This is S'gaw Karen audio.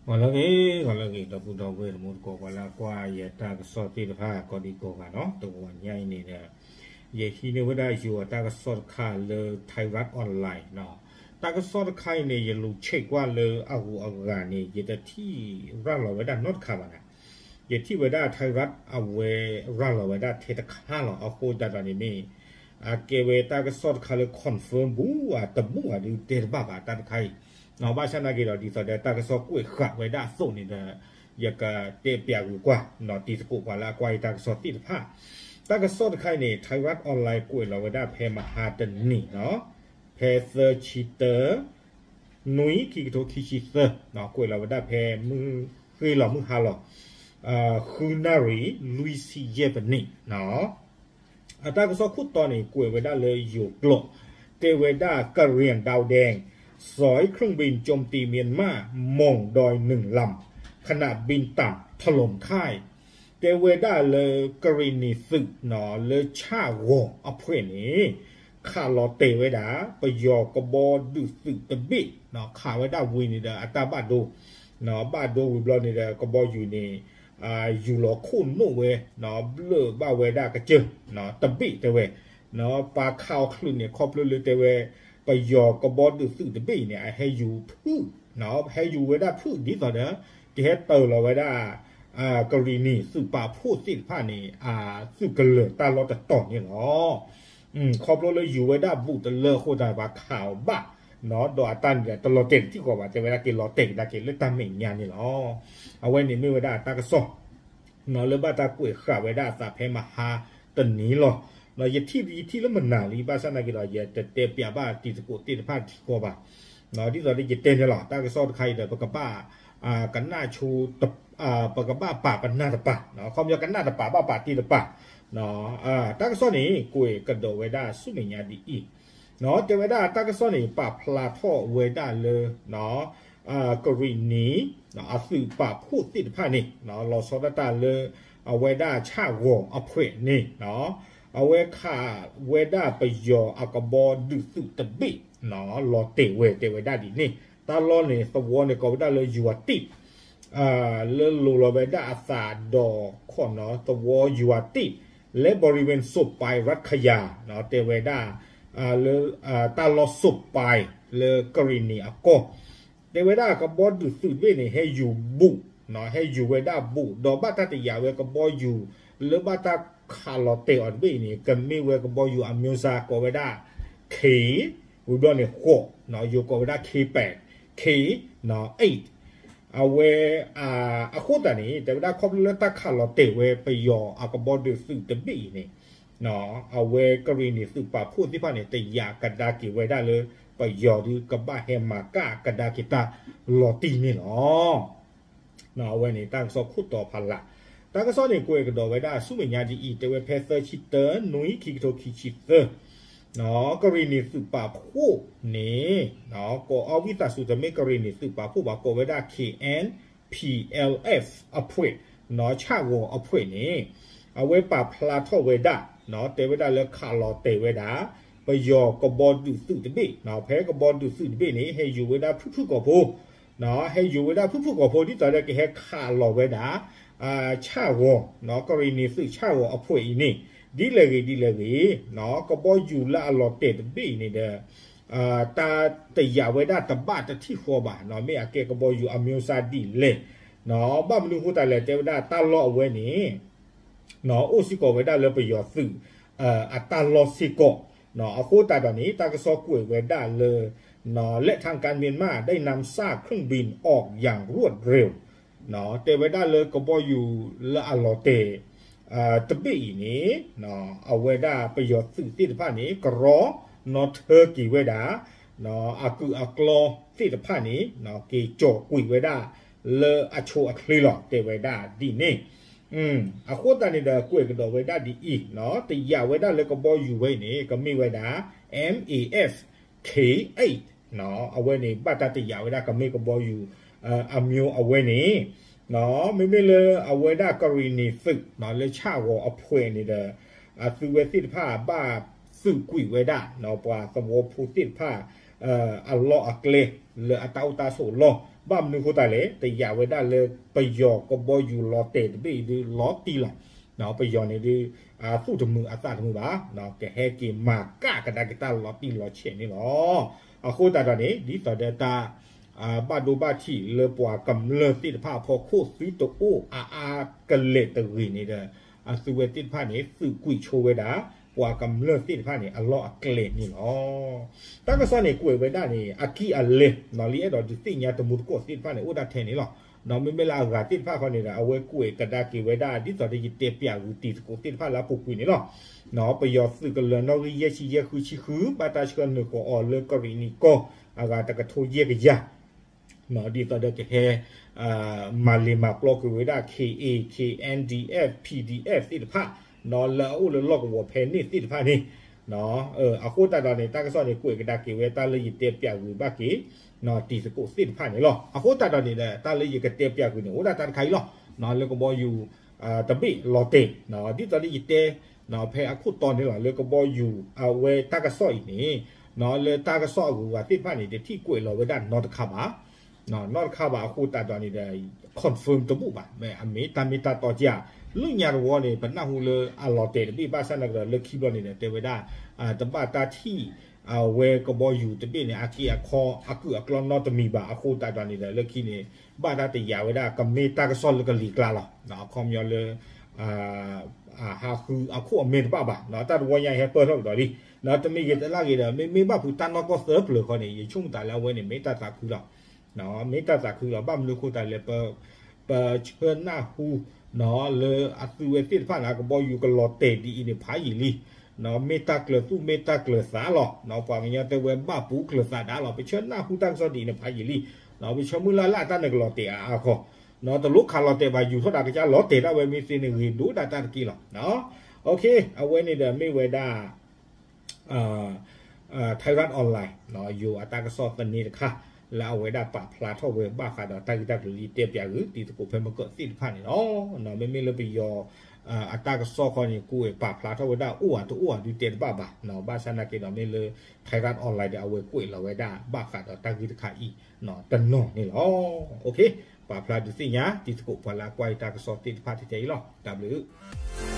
ဂီၤလၢအဂ့ၤ, ဂီၤလၢအဂ့ၤ ဒီပုၢ်ဒီဝဲၢ်တံၤသကိး ပှၤလၢအကွၢ်ယတၢ်ကစီၣ်သ့ၣ်တဖၣ် ကိးဒံကိးဂၤနီၤ, တဂီၤညါအံၤန့ၣ်ဒီး ယဟံးန့ၢ်ဝဲဒၣ်ယိၤအတၢ်ကစီၣ်တခါလၢ Thairath Online နီၤ, တၢ်ကစီၣ်တခါအံၤန့ၣ် ယလူၤဆဲးကွၢ်လၢအဂုၤအဂၤန့ၣ် ယတထံၣ်ရၤလီၤဝဲဒၣ်နီတခါဘၣ်နၤ, ယထံၣ်ဝဲဒၣ် Thairath အဝဲရၤလီၤဝဲဒၣ်ထဲတခါလီၤ, အဃိသတးဒီးန့ၣ်မ့ၢ် အကဲဝဲတၢ်ကစီၣ်တခါလၢ confirm ဘူးဧါတဘူးဧါဒုးတဲတဘၣ်ဘၣ်တၢ်တခါအံၤ, ဘၣ်ဆၣ်သနာ်က့ဒီး ဒ်သိးဒီးတၢ်ကစီၣ်ကွဲးဃာ်ဝဲဒၣ်အသိးန့ၣ်ဒီး ယကတဲပျးဂုၤကွၢ်နီၤ တံၤသကိးပှၤလၢအကွၢ်ယတၢ်ကစီၣ်သ့ၣ်တဖၣ်, တၢ်ကစီၣ်တခါအံၤန့ၣ် Thairath Online ကွဲးလီၤဝဲဒၣ်ဖဲမဟါတနံၤနီၤ, ဖဲသၢဆံတၢ နွံ ခံကထိခံဆံသၢ, ကွဲးလီၤဝဲဒၣ်ဖဲမုၢ်ဃ့လီၤမုၢ်ဟါလီၤ, ဃုနၣ်ရံၣ် လွံၢ်ဆံယဲၢ်မံးနံးနီၤ, အတၢ်ကစီၣ်ခိၣ်တီန့ၣ် ကွဲးဝဲဒၣ်လၢယိၤကျိာ်, တဲဝဲဒၣ် กะเหรี่ยงดาวแดง สอยเครื่องบินโจมตีเมียนมา โมงดอยหนึ่งลำ ขณะบินต่ำถล่มค่าย တဲဝဲဒၣ်လၢကရံၣ်နံၤသုးနီၤ လၢဆၣ်ဂီၤအဖှဲးန့ၣ် ခးလီၤတဲာ်ဝဲဒၣ် ပယီၤကဘီဒုးသုးတဘ့ၣ်နီၤ, ခးဝဲဒၣ်ဝံၤန့ၣ်ဒီးအတၢ်ဘၣ်ဒိ, ဘၣ်ဒိဝံၤဘျီန့ၣ်ဒီး ကဘီယူၤန့ၣ် ယူၤလီၤခိၣ်နူာ်ဝဲနီၤ, ဘျၢၣ်ဘၣ်ဝဲဒၣ်ကစၢၢ်နီၤ တဘ့ၣ်တဲဝဲနီၤ, ပာ်ခးအီၤချုးန့ၣ် ခီဖျိလၢတဲဝဲ ပယီၤကဘီဒုးသုးတဘ့ၣ်အံၤန့ၣ် အဟဲယူၤဖုၣ်နီၤ, ဟဲယူၤဝဲဒၣ်ဖုၣ်ဒ်သိးဒီး ကဟဲတၢၤလီၤဝဲဒၣ် ကရံၣ်နံၤသုးပာ်ဖှိၣ်သ့ၣ်တဖၣ်န့ၣ် အသုးကလၢၤတၢ်လီၢ်တတီၤန့ၣ်လီၤ. ခီဖျိလၢယူၤဝဲဒၣ်ဘူးတလၢအဃိသတး ပှၤခးအီၤဘၣ်နီၤ, ဒီးအတၢ်န့ၣ်ဒီးတလီၤတဲာ်တထံၣ်ဃီဘၣ်, တဲဝဲဒၣ်က့ၤလီၤတဲာ်ကဒါက့ၤလၢတၢ်မဲာ်ညါန့ၣ်လီၤ. အဝဲန့ၣ်မ့ၢ်ဝဲဒၣ်တၢ်ကစီၣ် လၢဘၣ်တၢ်ကွဲးဃာ်ဝဲဒၣ်အသးဖဲမဟါတနံၤလီၤ. ယထံၣ်ယထံၣ်လၢမနၤလံ, ဘၣ်ဆၣ်သနာ်က့ဒီး ယတတဲပျးဘၣ်တံၤသကိးသ့ၣ်တဖၣ်ထံကီၢ်ဘၣ်. ဒ်သိးဒီးယတဲန့ၣ်လီၤ, တၢ်ကစီၣ်တခါအံၤဒီး ပကဘၣ် ကနၣ်ဆိ ပကဘၣ်ပာ်ပနၢ်တပၤ, ခီပညီကနၣ်တပၤဘၣ်ပာ်တ့ၢ်တပၤ. တၢ်ကစီၣ်န့ၣ် ကွဲးကဒီးဝဲဒၣ်ဆူမဲာ်ညါဒ်အံၤ, တဲဝဲဒၣ်တၢ်ကစီၣ်န့ၣ် ပာ်ဖျါထီၣ်ဝဲဒၣ်လၢ ကရံၣ်နံၤ အသုးပာ်ဖှိၣ်သ့ၣ်တဖၣ်န့ၣ် လီၤဆီဒၣ်တၢ်လၢ အဝဲဒၣ်ဆၣ်ဂီၤအဖှဲးန့ၣ် အဝဲခးဝဲဒၣ်ပယီၤအကဘီဒုးသုးတဘ့ၣ် လီၤတဲာ်ဝဲ တဲဝဲဒၣ်ဒ်န့ၣ်, တၢ်လီၢ်န့ၣ် သဝီန့ၣ် ကိးဝဲဒၣ်လၢယွၤတ့ၣ် လၢလိၤလီၤဝဲဒၣ်အသးဒီးခီၣ်နီၤ သဝီယွၤတ့ၣ် လၢ บริเวณ โซปายรัฐคยา တဲဝဲဒၣ် လၢ တၢ်လီၢ် โซปาย လၢကရံၣ်နံၤအကီၢ်, တဲဝဲဒၣ်ကဘီဒုးသုးတဘ့ၣ်န့ၣ် ဟဲယူၤဘူး, ဟဲယူၤဝဲဒၣ်ဘူး ဒီးဘၣ်တၢ်တယာ်ဝဲကဘီယူၤ လၢဘၣ်တၢ်ခးလီၤတဲာ်အီၤတဘ့ၣ်အံၤန့ၣ် ကမ့ၢ်ဝဲကဘီယူၤအမျိုးအစား ကိးဝဲဒၣ် K ဝံၤဘျီန့ၣ် ဃိး, ယိၤကိးဝဲဒၣ် K ပဲး K နီၤ eight, အဝဲ အဃိသတးန့ၣ် တဲဝဲဒၣ်ခီဖျိလၢတၢ်ခးလီၤတဲာ်ဝဲပယီၤအကဘီဒုးသုးတဘ့ၣ်အံၤန့ၣ် အဝဲကရံၣ်နံၤသုးပာ်ဖှိၣ်သ့ၣ်တဖၣ်န့ၣ် တယာ်ကဒါက့ၤဝဲဒၣ်လၢ ပယီၤဒုးကဘၣ်ဟဲမၤကၣ်ကဒါက့ၤတၢ်လီၤတံၢ်န့ၣ်လီၤ. အဝဲန့ၣ်တၢ်ကစီၣ်ခိၣ်တီဖးလၢ်, တၢ်ကစီၣ်န့ၣ်ကွဲးကဒီးဝဲဒၣ်ဆူမဲာ်ညါဒ်အံၤ တဲဝဲဖဲသၢဆံတၢ နွံ ခံကထိခံဆံသၢ ကရံၣ်နံၤသုးပာ်ဖှိၣ်န့ၣ် ကိးအီၣ်ဝံသးစူၤ တမ့ၢ်ကရံၣ်နံၤသုးပာ်ဖှိၣ်ဘၣ် ကိးဝဲဒၣ် K N P L F အဖှဲး ဆၣ်ဂီၤအဖှဲးန့ၣ် အဝဲပာ်ဖျါထီၣ်ဝဲဒၣ် တဲဝဲဒၣ်လၢခးလီၤတဲာ်ဝဲဒၣ် ပယီၤကဘီဒုးသုးတဘ့ၣ်, ဖဲကဘီဒုးသုးတဘ့ၣ်န့ၣ် ဟဲယူၤဝဲဒၣ်ဖုၣ်ဖုၣ်ကိာ်ဖိ ဟဲယူၤဝဲဒၣ်ဖုၣ်ဖုၣ်ကိာ်ဖိ ဒ်သိးဒီးကဟဲခးလီၤဝဲဒၣ် ဆၣ်ဂီၤ ကရံၣ်နံၤသုးဆၣ်ဂီၤအဖှဲးအံၤန့ၣ် ဒ်လဲၣ်ဂ့ၤဒ်လဲၣ်ဂ့ၤ ကဘီယူၤလၢအလီၤတဲာ်တဘ့ၣ်အံၤန့ၣ်ဒီး တၢ်တယာ်ဝဲဒၣ်တဘၣ်တထံၣ်ဃီဘၣ် မ့ၢ်အကဲကဘီယူၤအမျိုးအစားဒ်လဲၣ်, ဘၣ်မနုၤအဃိသတးလဲၣ် တဲဝဲဒၣ်တၢ်လီၢ်အဝဲန့ၣ် အိၣ်စ့ၢ်ကီးဝဲဒၣ်လၢပယီၤသုး အတၢ်လီၢ်စ့ၢ်ကီး, အဃိသတးဒီးန့ၣ် တၢ်ကစီၣ်ကွဲးဝဲဒၣ်လၢ และทางการเมียนมาได้นำซากเครื่องบินออกอย่างรวดเร็ว တဲဝဲဒၣ်လၢကဘီယူၤလၢအလီၤတဲာ် တဘ့ၣ်အံၤန့ၣ် အဝဲဒၣ်ပယီၤသုးသ့ၣ်တဖၣ်န့ၣ် ကရီနီၣ်ထၢက့ၤဝဲဒၣ် အကုၢ်အကျီသ့ၣ်တဖၣ်န့ၣ် က့ၤကၠီၤကွံာ်ဝဲဒၣ် လၢအဆိအချ့လီၤ တဲဝဲဒၣ်ဒ်န့ၣ်, အဃိသတးန့ၣ်ဒီး ကွဲးကဒီးဝဲဒၣ်ဒ်အံၤ, တယာ်ဝဲဒၣ်လၢကဘီယူၤဝဲအံၤန့ၣ် ကမ့ၢ်ဝဲဒၣ် M A F K eight အဝဲန့ၣ် ဘၣ်တၢ်တယာ်ဝဲဒၣ်ကမ့ၢ်ကဘီယူၤ အမျိုးအဝဲန့ၣ် မ့မ့ၢ်လၢအဝဲဒၣ်ကရံၣ်နံၤသုး လၢဆၣ်ဂီၤအဖှဲးန့ၣ်ဒီး အသုဝဲသ့ၣ်တဖၣ်ဘၣ်သုးကွံာ်ဝဲဒၣ် ပှၤသဝီဖိသ့ၣ်တဖၣ် အလီၢ်အကျဲ လၢအတၢ်အိၣ်တၢ်ဆိးအလီၢ် ဘၣ်မနုၤအဃိသတးလဲၣ် တယာ်ဝဲဒၣ်လၢပယီၤကဘီယူၤလီၤတဲာ်တဘ့ၣ်အံၤဒုးလီၤတံၢ်လီၤ. ပယီၤန့ၣ်ဒုး သူၣ်တမုာ်အသးတမုာ်ဘၣ်, ကဟဲက့ၤမၤကၣ်ကဒါက့ၤတၢ်လီၤတံၢ်လီၤဆဲးန့ၣ်လီၤ. အဃိသတးဒီးန့ၣ် ဒ်သိးဒီးတၢ် ဘၣ်ဒိဘၣ်ထံးလၢပှၤကမျၢၢ်သ့ၣ်တဖၣ်အဖီခိၣ် သုတအိၣ်အါအါကလဲာ်တဂ့ၤန့ၣ်ဒီး အသုဝဲသ့ၣ်တဖၣ်န့ၣ် သုးကွံာ်ဆိဝဲဒၣ် ပှၤကမျၢၢ်သ့ၣ်တဖၣ်န့ၣ် အလီၢ်အကျဲန့ၣ်လီၤ. တၢ်ကစီၣ်န့ၣ် ကွဲးဝဲဒၣ်န့ၣ် အကံၢ်အလဲ လံအဲၣ်ဒိးဒုးသ့ၣ်ညါတမူတကိးသ့ၣ်တဖၣ်န့ၣ် အိၣ်ဒၣ်ထဲန့ၣ်လီၤ. မ့မ့ၢ်လၢအဂၤသ့ၣ်တဖၣ်ဃီန့ၣ်ဒီး အဝဲကွဲးကဒါက့ၤဝဲဒၣ် ဒ်သိးဒီးယတဲပျးဂုာ်တံၤသကိးသ့ၣ်တဖၣ်လၢအပူၤကွံာ်န့ၣ်လီၤ. ပယီၤသုးကလၢၤနီၣ်ဂံၢ်ယဲၢ်ဆံယဲၢ်ဃုဆံဃု ဘၣ်တၢ်ဆှၢနုာ်ဃီၤအီၤလၢကရံၣ်နံၣ်ကီၢ် အဂၤတကထိယဲၢ်ကယၤ ဒ်သိးဒီးကဟဲ မၤလ့ၤမၤပျီကွံာ်ဝဲဒၣ် K A K N D F P D F သ့ၣ်တဖၣ် လၢအအိၣ်လၢလီၢ်ကဝီၤဖဲန့ၣ်သ့ၣ်တဖၣ်န့ၣ် အဃိသတးဒီးန့ၣ် တၢ်ကစီၣ်န့ၣ် ကွဲးကဒါက့ၤဝဲတၢ်လၢယတဲပျးဂုာ်ဘၣ်က့ၤ တံၤသကိးသ့ၣ်တဖၣ်န့ၣ်လီၤ. အဃိသတးဒီးန့ၣ်ဒီး တၢ်လၢယကတဲပျးဂုာ်န့ၣ် အိၣ်ဒၣ်တၢ်တခါအံၤလီၤ. လၢကဘီယူၤ တဘ့ၣ်လီၤတဲာ် ဒ်သိးလၢယတဲ ဖဲအခိၣ်တီန့ၣ်လီၤ လၢကဘီယူၤအဝဲတၢ်ကစီၣ်အံၤန့ၣ် လၢတၢ်ကစီၣ်အဂုၤအဂၤသ့ၣ်တဖၣ်န့ၣ် တထံၣ်ကွဲးလီၤဝဲဒၣ်နီတခါဘၣ် နီတခါဘၣ်အဃိသတးဒီးန့ၣ်ဒီး confirm တဘူၣ်ဘၣ် မ့ၢ်အမ့ၢ်တၢ်မ့ၢ်တၢ်တီကၢ် လၢညါတဝီန့ၣ် ပနၢ်ဟူလၢအလီၤတဲာ်တဘ့ၣ်ဘၣ်ဆၣ်နာ်ကဒီးလၢခံဘျီန့ၣ်ဒီး တဲဝဲဒၣ် တဘၣ်တၢ်ထံၣ် အဝဲကဘီယူၤတဘ့ၣ်န့ၣ် အက့အခီ အကုၢ်အကျီနီတမံၤဘၣ်အဃိသတးဒီးန့ၣ်ဒီး လၢခံန့ၣ် ဘၣ်တၢ်တယာ်ဝဲဒၣ် ကမ့ၢ်တၢ်ကစီၣ်လၢကလံၤကျါလီၤ. အခီပညီလၢ ဟးဃုအခိၣ်အမဲာ်တဘၣ်ဘၣ် တၢ်တဝီညါဟဲပၢၢ်ထီၣ်ကဒီးလံ တမ့ၢ်ဂ့ၤတလၢ်ဂ့ၤဒီး မ့မ့ၢ်ဘၣ်ဖုးတၢ်နီၢ်ကီၢ်သၢပျၢၤခီန့ၣ် ယဆိကမိၣ်သးလၢအဝဲန့ၣ် မ့ၢ်တၢ်သးခုလီၤ. မ့ၢ်တၢ်သးခုလီၤ ဘၣ်မနုၤအဃိသတးလဲၣ် ပ ပဆၢနၢ်ဟူ လၢအသုဝဲသ့ၣ်တဖၣ်န့ၣ် ကဘီယူၤကလီၤတဲာ်ဒ်အံၤန့ၣ် ဖးယံာ်လံ မ့ၢ်တၢ်ကျၢၤသူၣ်မ့ၢ်တၢ်ကျၢၤသးလီၤ. ပှၤကညီတဲဝဲဘၣ်ပူၤကျၢၤသးဒါလီၤ ပဆၢနၢ်ဟူတၢ်ကစီၣ်ဒ်အံၤန့ၣ် ဖးယံာ်လံ ပဆၢမုၢ်လၢ်လၢအတၢ်န့ၣ်ကလီၤတဲာ်အါအါခီ တလိၣ်ခးလီၤတဲာ်ဘၣ် ယူၤထီၣ်ဒၣ်ကစၢ်လီၤတဲာ်ဒၣ်ဝဲမ့ၢ်သ့န့ၣ် ဂ့ၤဒိၣ်ဒၣ်တၢ်တက့ၢ်လီၤ. အဝဲန့ၣ်ဒီးမ့ၢ်ဝဲဒၣ် Thairath Online ယိၤအတၢ်ကစီၣ်သန့တခါ လၢအဝဲဒၣ်ပာ်ဖျါထီၣ်ဝဲဘၣ်ဃးဒီးတၢ်ဂ့ၢ်တၢ်ကျိၤလၢယတဲပျးဂုာ် တံၤသကိးဖဲမကၢၢ်သ့ၣ်တဖၣ်န့ၣ်လီၤ. မ့မ့ၢ်လၢပယီၤ အတၢ်ကစီၣ်ခီန့ၣ် ကွဲးပာ်ဖျါထီၣ်ဝဲဒၣ်အိၣ်ဧါတအိၣ်ဧါဒုးတဲတဘၣ်ဘၣ် ဘၣ်ဆၣ်နာ်က့ဒီးမ့ၢ်လၢ Thairath Online ဒီးအဝဲကွဲးလီၤဝဲဒၣ်ဘၣ်ဃးဒီးတၢ်ဂ့ၢ်တခါအံၤ တနီၤန့ၣ်လီၤ. ပာ်ဖျါဒုးသ့ၣ်ညါ တံၤသကိးပှၤလၢအကွၢ်ယတၢ်ကစီၣ်သ့ၣ်တဖၣ်ထဲအံၤလီၤ. တၢ်ဘျုး